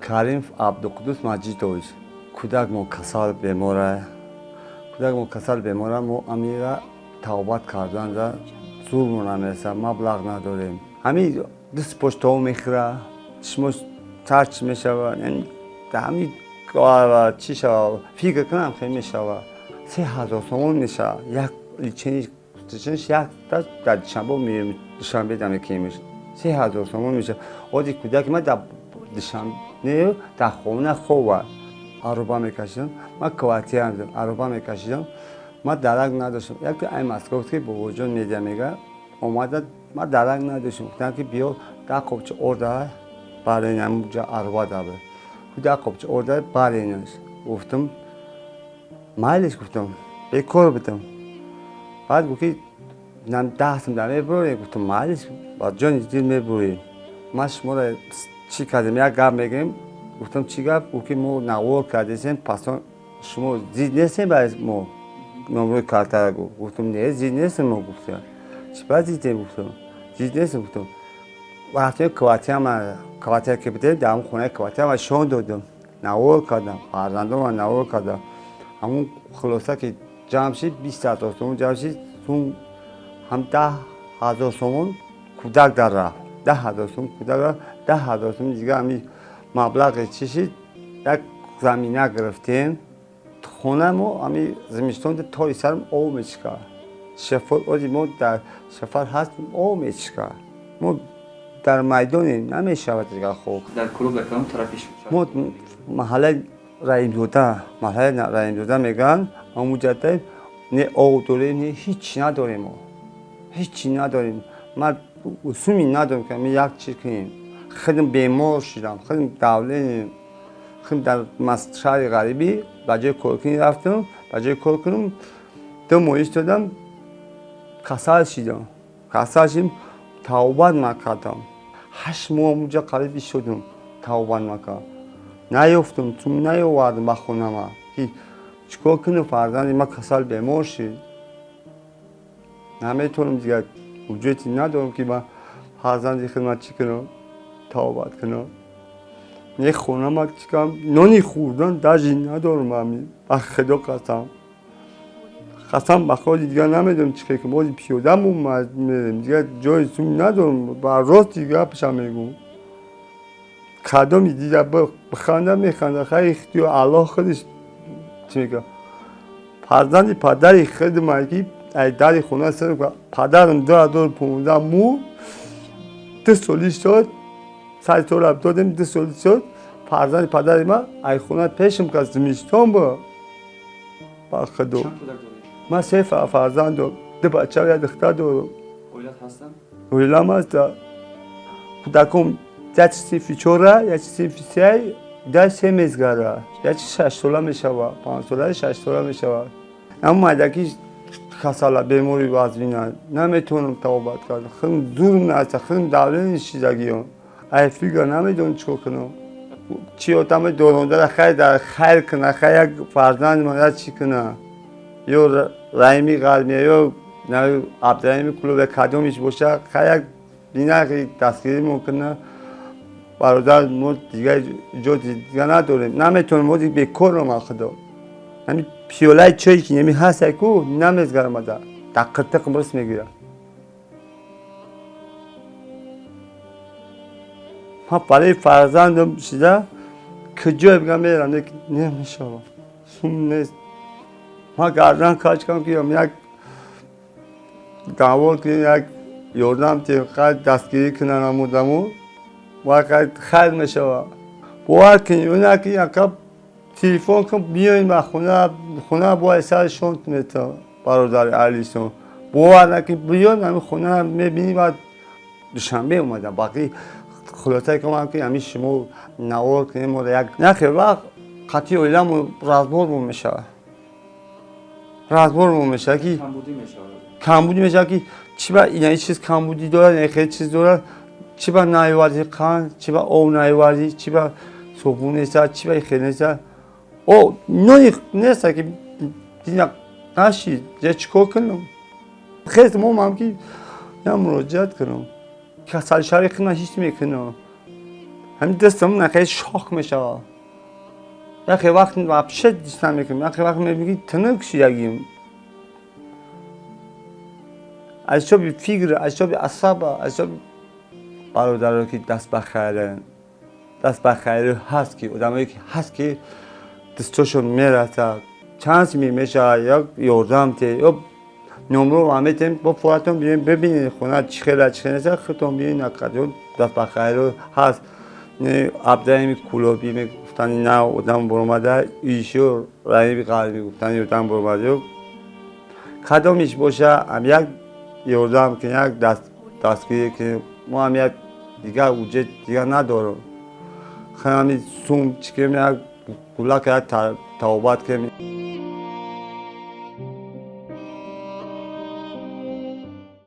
Каримов Абдуқуддус Маҷидович. Кӯдак мо касал бемора. Кӯдак мо касал бемора, мо амира тавбат карданда зулму намереса, маблағ надорем. Ҳами даст пош то мехӯра, чишмош тарч мешава, ҳами чӣ шава, фикр кунам хел мешава. 3000 сомон мешава. Як лечение як дар Душанбе меем, Душанбе да мекунемш. 3000 сомон мешава. Оди кӯдаки ма дар Душанбе дар хона хова. Ароба мекашидам. Ман квартира дорам, ароба мекашидам. Ман дарак надоштам. Яке ай Москва гуфт, ки бобоҷон медиа мега, омада, ман дарак надоштам. Гуфтам, ки биё 10 қопча орда барен, ҳамунҷа ароба дабр. 10 қопча орда баренаш. Гуфтам, майлиш гуфтам, бекор будам. Баъд гуфт, ки 10 сум да мебурем. Гуфтам, майлиш, ба ҷони дил мебурем. Ман шуморо чӣ кардем, як гап мегӯем. Гуфтам, чӣ гап? Гуфт, ки мо навор кардесем, пас шумо зид нестем ба мо номрои картара гуфт. Гуфтам, не, зид нестем мо, гуфтам. Чӣ ба зидем, гуфтам. Зид нестем, гуфтам. Вақте квартирама, квартира ки будем, дар ҳамон хонаи квартирама шон додам. Навор кардам, фарзандома навор кардам. Ҳамон хулоса ки ҷамъ шид, 20 000 сомон ҷамъ шид, сум ҳам 10 000 сомон кӯдак дар рафт. 10 000 сомон кӯдак рафт, 10 000 сомон дига ҳами маблағи чӣ шид, як замина гирифтем. Хона мо ҳами зимистон тори сарам об мечикад. Шафар ози мо дар шафар ҳастем, об мечикад. Мо дар майдонем, намешавад дигар хок. Дар клуб дар кадом тарафи Мо маҳаллаи Раимзода, маҳаллаи Раимзода мегӯянд, ҳамуҷата не об дорем, не ҳеҷ надорем мо. Ҳеҷ надорем. Ман суми надорем, ки як чиз кунем. Худам бемор шудам, худам давление, худам дар шаҳри ғарибӣ ба ҷои коркунӣ рафтам, ба ҷои кор кунам, 2 моҳ истодам, касал шидам. Касал шидам, тавбат накардам. 8 моҳ онҷа қариб истодам, тавбат накардам. Наёфтам, сум наёвардам ба хонама, ки чӣ кор кунам, фарзанди ман касал бемор шид. Наметавонам дигар, ҳуҷҷате надорам, ки ман фарзанди хидмат чӣ кунам, тавбат кунам. Не хонама чӣ кунам, нони хӯрдан даже надорам ҳами. Ба Худо қасам. Қасам ба ходи дигар намедонам чӣ кунам. Бози пиёда мерем, дигар ҷои сум надорам. Ба рости гапашам мегӯм. Кадоми дида биханда, механда, хайр, ихтиёр Аллоҳ худаш чӣ мекунад. Фарзанди падари худам ки ай дари хона сар падарам 2015 мурд, 2 соли шуд, сари сола додем, 2 соли шуд, фарзанди падари ман ай хона пешам кард, зимистон буд. Ба Худо. Ман 3 фарзанд дорам, 2 бача ва як духтар дорам. Оилат ҳастанд? Оилам ҳаст. Кӯдаком як синфи чора, як синфи се, дар се мезгара. Як 6 сола мешава, 5 сола, 6 сола мешава. Ҳамон майдаки касала, бемори вазнина, наметавонам табобат кард. Худам зурм наста, худам давление шидагиём. Ай фикр намедонам чӣ кор кунам. Чӣ одаме доронда хайр дар хайр куна, хайр як фарзанди ман як чӣ куна. Ё Раҳими Ғармия, ё Абдураҳими Кулоб, кадомиш боша, хайр як бинақи дастгирӣ мекуна. Бародар, мо дигар ҷо дигар надорем, наметавонем, мо бекорам аз Худо. Ҳами пиёлаи чой ки неми ҳаст ку, намезгарам ада. Дар қиртиқ мирс мегирад. Ман барои фарзандам шида куҷое бигам мерам, намешавам. Сум нест. Ман гардан кач кардам, ки як даъво кунем, як ёрдам тиҳем, хайр дастгирӣ кунанд ҳамудамо, ва хайр мешавад. Бовар кунед, ё ки яка телефон кун, биёед ба хона, хона бояд саршон метавад, бародари Алисон. Бовар накунед, биёед ҳамин хона мебинӣ. Баъд Душанбе омадам, бақӣ хулосае кардам, ки ҳамин шумо навор кунем, моро як нахел вақт қатъи оиламон разбор мешавад. Разбор мешавад, ки камбудӣ мешавад, ки чӣ ба ин чиз камбудӣ дорад, ин хел чиз дорад, чӣ ба наёвардӣ қанд, чӣ ба об наёвардӣ, чӣ ба собун нест, чӣ ба хел нест. О, нони нест, ки дина нашид, я чӣ кор кунам? Хез момам, ки я муроҷиат кунам. Касалшари худам ҳис мекунам. Ҳамин дастам нахе шок мешава. Яхе вақт вообще ҳис намекунем, яхе вақт мебинӣ, тинук шидагим. Аз ҳисоби фикр, аз ҳисоби асаба, аз ҳисоби бародаро, ки даст ба хайрен, даст ба хайри ҳаст, ки одамое ки ҳаст, ки дастошон мерасад, чанд сими мешавад, як ёрдам те ё номро метем бо форатон, биёем, бибинед хона чӣ хела, чӣ хела, худтон биёед. Накардон даст ба хайру ҳаст. Абдраҳими Кулобӣ мегуфтани, на одам буромада, ишо Раҳими Ғарбӣ гуфтани, одам буромада. Кадомиш боша, ам як ёрдам ки, як дастгирӣ ки, мо ҳам як дигар уҷет дигар надорем. Хами сум чикем, як гулак, як тавбат кем.